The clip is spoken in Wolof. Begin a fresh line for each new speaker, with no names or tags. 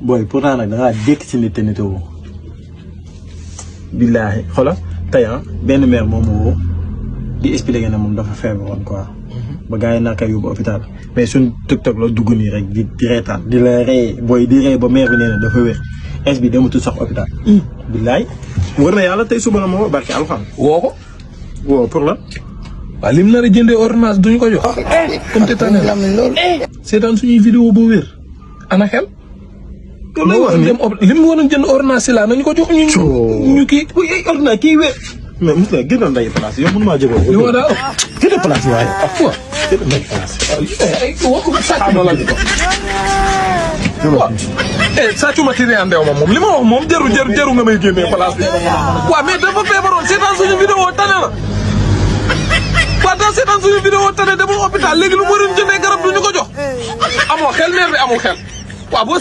booy pourtant nag da ngaa dékk ci nit te nitoo billaahi xoolal tey benn mère moom woo di expliqué ne moom dafa feebaroon quoi. ba gars yi naa koy yóbbu hôpital mais suñ TikTok la dugg nii rek di reetaan di la ree booy di ree ba mère bi nee na dafa wér es bi dematul sax hôpital. billaahi war na yàlla tey suba la moo barke alxam
woo ko.
woo pour la.
waaw lim nar a jëndee ordonnance duñu ko jox. comme te tane la seetaan suñuy vidéo ba wér ana xel.
loolu lay wax ni
lim waroon jënd ordonnance la nañu ko jox ñu kii.
ordonnance kii wér. mais mos la gënoon nday place yow mënuma jëgoo.
li ma daa
gën a place waaye
ak quoi.
gën a nday place.
ay waxu sàcc ma laaj ko. waaw sàccu ma tiré andew ma moom li ma wax moom jaru nga may génnee place bi. waaw mais dafa feebaroon seetaan suñu vidéo tane la. waaw daa seetaan suñu vidéo tane demul hôpital léegi lu mu waroon jëndee garab du ñu ko jox. amoo xel mère bi amul xel waaw boo